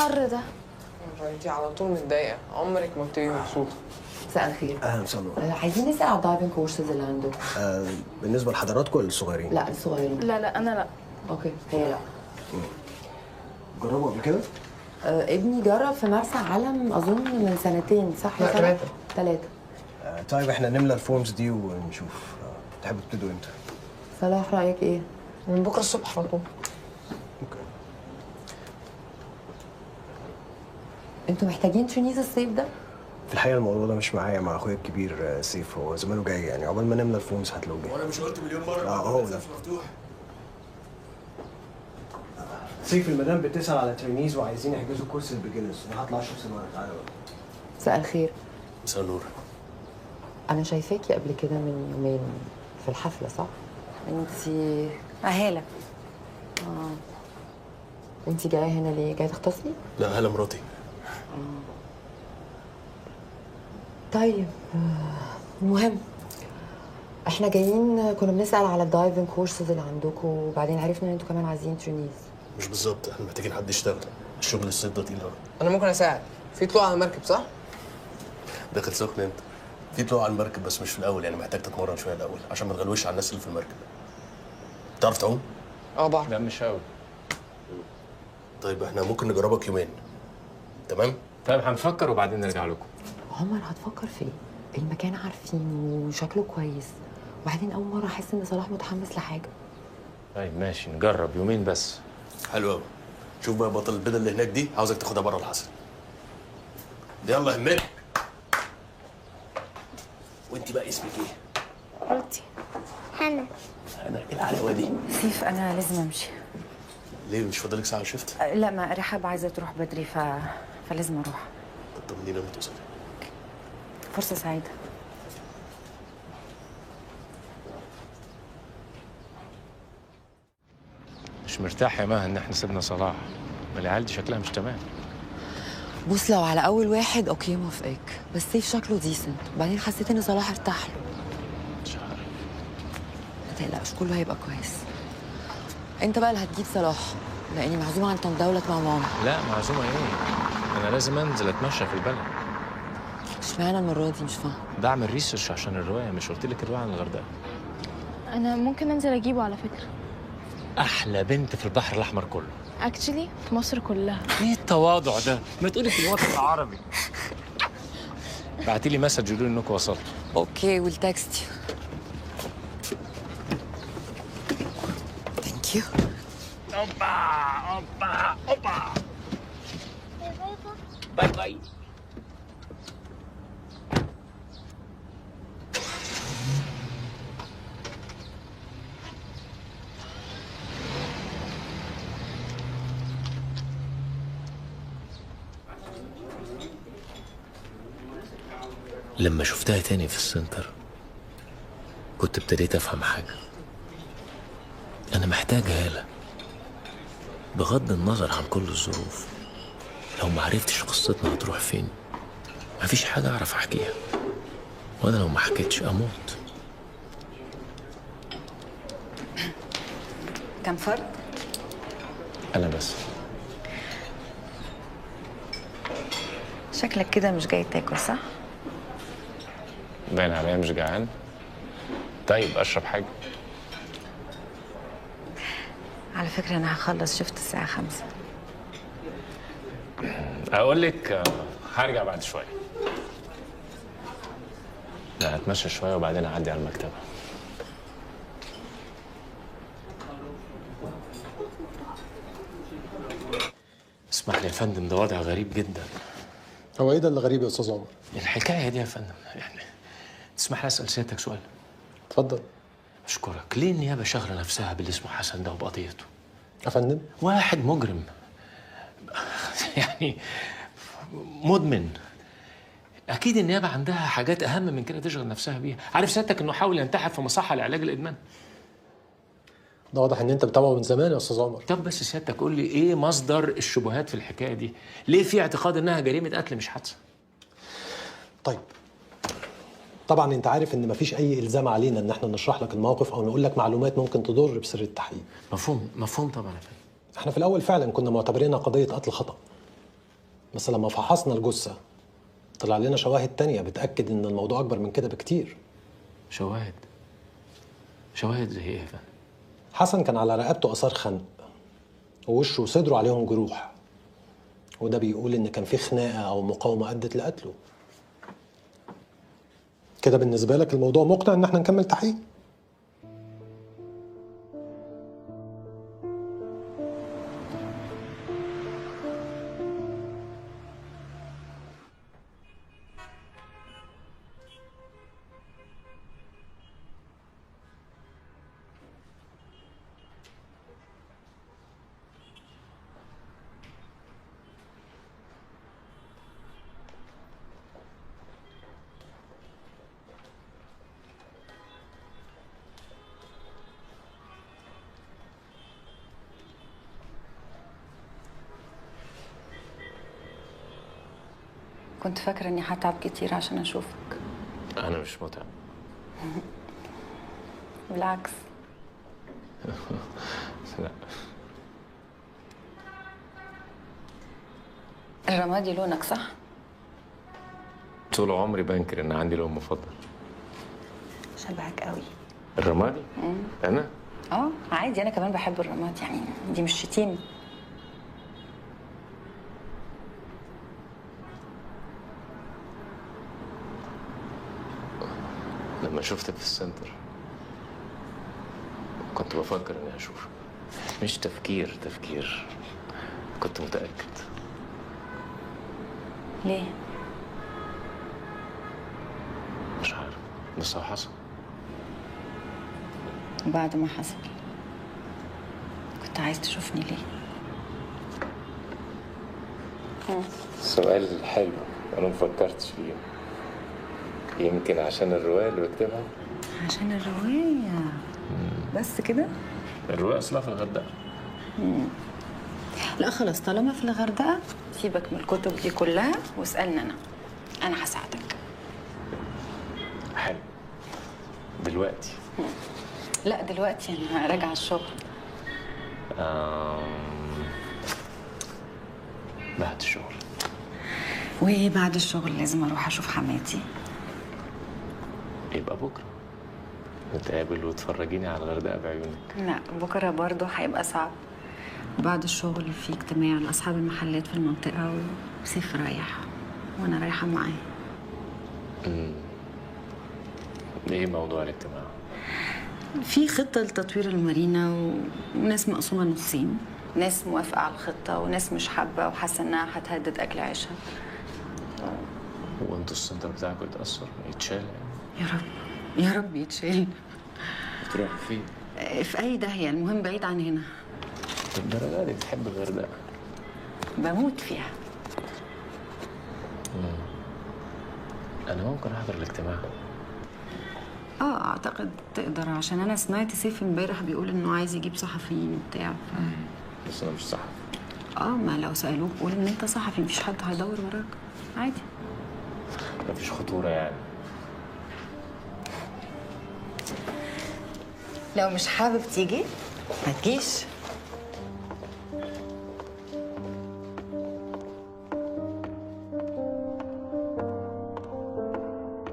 الحر ده؟ انتي على طول متضايقة، عمرك ما بتبقي مبسوطة. مساء الخير. اهلا وسهلا. عايزين نسال على ال diving courses اللي عندكم. بالنسبة لحضراتكم ولا الصغيرين؟ لا الصغيرين. لا لا انا لا. okay هي لا. جربوا قبل كده؟ ابني جرب في مرسى علم اظن من سنتين، صح؟ لا ثلاثة. ثلاثة. طيب احنا نملى ال forms دي ونشوف. تحبوا تبتدوا امتى؟ صلاح رايك ايه؟ من بكره الصبح على طول. okay. انتوا محتاجين trainees الصيف ده؟ في الحقيقة الموضوع ده مش معايا، مع اخويا الكبير سيف، هو زمانه جاي يعني، عقبال ما نملى ال forms هتلاقوه جاي. وانا مش قلت مليون مرة؟ هو ده مفتوح. سيف المدام بتسال على trainees وعايزين يحجزوا كورس ال beginners. انا هطلع اشوف سمارة. تعالى بقى. مساء الخير. مساء النور. انا شايفاكي قبل كده من يومين في الحفلة، صح؟ انتي هالة. انتي جاية هنا ليه؟ جاية تختصري؟ لا هالة مراتي. طيب المهم احنا جايين كنا بنسال على ال diving courses اللي عندكم، وبعدين عرفنا ان انتوا كمان عايزين trainees. مش بالظبط، احنا محتاجين حد يشتغل، الشغل الصيف ده تقيل قوي. انا ممكن اساعد، في طلوع على المركب صح؟ داخل سخن انت. في طلوع على المركب بس مش في الاول، يعني محتاج تتمرن شوية الاول عشان ما تغلوش على الناس اللي في المركب. تعرف تعوم؟ بعرف. لا مش قوي. طيب احنا ممكن نجربك يومين. تمام؟ طيب هنفكر وبعدين نرجع لكم. عمر هتفكر في ايه؟ المكان عارفينه وشكله كويس، وبعدين اول مرة احس ان صلاح متحمس لحاجة. طيب ماشي نجرب يومين بس. حلو قوي. شوف بقى بطل البيضة اللي هناك دي، عاوزك تاخدها بره الحسن. يلا همك. وانت بقى اسمك ايه؟ روتي. هنا. هنا. ايه الحلاوة دي؟ سيف انا لازم امشي. ليه مش فاضلك ساعة shift؟ لا ما رحاب عايزه تروح بدري فلازم اروح. طب طمنينا لما توصلي. فرصة سعيدة. مش مرتاح يا مها ان احنا سيبنا صلاح، ما العيال دي شكلها مش تمام. بص لو على اول واحد okay موافقك، بس سيف شكله decent، وبعدين حسيت ان صلاح ارتاح له. مش عارف. ما تقلقش كله هيبقى كويس. انت بقى اللي هتجيب صلاح، لاني معزومه عند طنط دولت مع ماما. لا معزومه ايه؟ انا لازم انزل اتمشى في البلد. اشمعنى المرة دي؟ مش فاهمه. بعمل research عشان الرواية، مش قلت لك الرواية عن الغردقه؟ انا ممكن انزل اجيبه على فكرة. احلى بنت في البحر الاحمر كله. actually في مصر كلها. ايه التواضع ده؟ ما تقولي في الوطن العربي. بعتي لي message قولوا لي انكم وصلتوا. okay will text you. Thank you. اوبا اوبا اوبا. Bye bye. لما شفتها تاني في السنتر كنت ابتديت افهم حاجة. أنا محتاج هالة بغض النظر عن كل الظروف. لو ما عرفتش قصتنا هتروح فين مفيش حاجة أعرف أحكيها، وأنا لو ما حكيتش أموت. كم فرد؟ أنا بس. شكلك كده مش جاي تاكل صح؟ باين عليا مش جعان. طيب اشرب حاجة. على فكرة انا هخلص شفت الساعة 5. اقول لك هرجع بعد شوية. لا هتمشى شوية وبعدين اعدي على المكتبة. اسمح لي يا فندم، ده وضع غريب جدا. هو ايه ده اللي غريب يا استاذ عمر؟ الحكاية دي يا فندم يعني. تسمح لي اسال سيادتك سؤال؟ اتفضل. اشكرك. ليه النيابة شاغله نفسها باللي اسمه حسن ده وبقضيته؟ يا فندم واحد مجرم يعني مدمن، اكيد النيابة عندها حاجات اهم من كده تشغل نفسها بيها. عارف سيادتك انه حاول ينتحر في مصحه لعلاج الادمان؟ ده واضح ان انت بتابعه من زمان يا استاذ عمر. طب بس سيادتك قول لي ايه مصدر الشبهات في الحكاية دي؟ ليه في اعتقاد انها جريمة قتل مش حادثه؟ طيب طبعا انت عارف ان مفيش اي الزام علينا ان احنا نشرح لك الموقف او نقول لك معلومات ممكن تضر بسر التحقيق. مفهوم مفهوم طبعا يا فندم. احنا في الاول فعلا كنا معتبرينها قضية قتل خطأ، بس لما فحصنا الجثة طلع لنا شواهد تانية بتأكد إن الموضوع أكبر من كده بكتير. شواهد؟ شواهد زي إيه يا فندم؟ حسن كان على رقبته آثار خنق، ووشه وصدره عليهم جروح، وده بيقول إن كان في خناقة أو مقاومة أدت لقتله. كده بالنسبة لك الموضوع مقنع إن احنا نكمل تحقيق؟ كنت فاكرة إني هتعب كتير عشان أشوفك. أنا مش متعب. بالعكس. لا. الرمادي لونك صح؟ طول عمري بنكر إن عندي لون مفضل. شبهك قوي. الرمادي؟ أنا؟ آه عادي، أنا كمان بحب الرمادي، يعني دي مش شتيمة. لما شفتك في السنتر كنت بفكر اني اشوفك، مش تفكير، كنت متأكد. ليه؟ مش عارف، بس هو حصل. وبعد ما حصل كنت عايز تشوفني ليه؟ سؤال حلو، انا مفكرتش فيه. يمكن عشان الرواية اللي بكتبها. عشان الرواية بس كده؟ الرواية أصلها في الغردقة. لا خلاص، طالما في الغردقة سيبك من الكتب دي كلها واسألني أنا، أنا هساعدك. حلو. دلوقتي؟ لا دلوقتي أنا راجعة الشغل. بعد الشغل. وبعد الشغل لازم أروح أشوف حماتي. يبقى بكرة نتقابل وتفرجيني على الغردقة بعيونك. لا بكرة برضه هيبقى صعب. بعد الشغل في اجتماع لأصحاب المحلات في المنطقة، وسيف رايح وأنا رايحة معاه. ايه موضوع الاجتماع؟ في خطة لتطوير المارينا، وناس مقسومة نصين، ناس موافقة على الخطة وناس مش حابة وحاسة إنها هتهدد أكل عيشها. وانتوا السنتر بتاعكم يتأثر؟ يتشال يعني؟ يا رب يا رب يتشال. بتروح فين؟ في أي داهية، المهم بعيد عن هنا. الدرجة دي بتحب الغردقة؟ بموت فيها. أنا ممكن أحضر الاجتماع؟ أعتقد تقدر، عشان أنا سمعت سيف امبارح بيقول إنه عايز يجيب صحفيين وبتاع. بس أنا مش صحفي. ما لو سألوك قول إن أنت صحفي، مفيش حد هيدور وراك، عادي. مفيش خطورة يعني. لو مش حابب تيجي ما تجيش.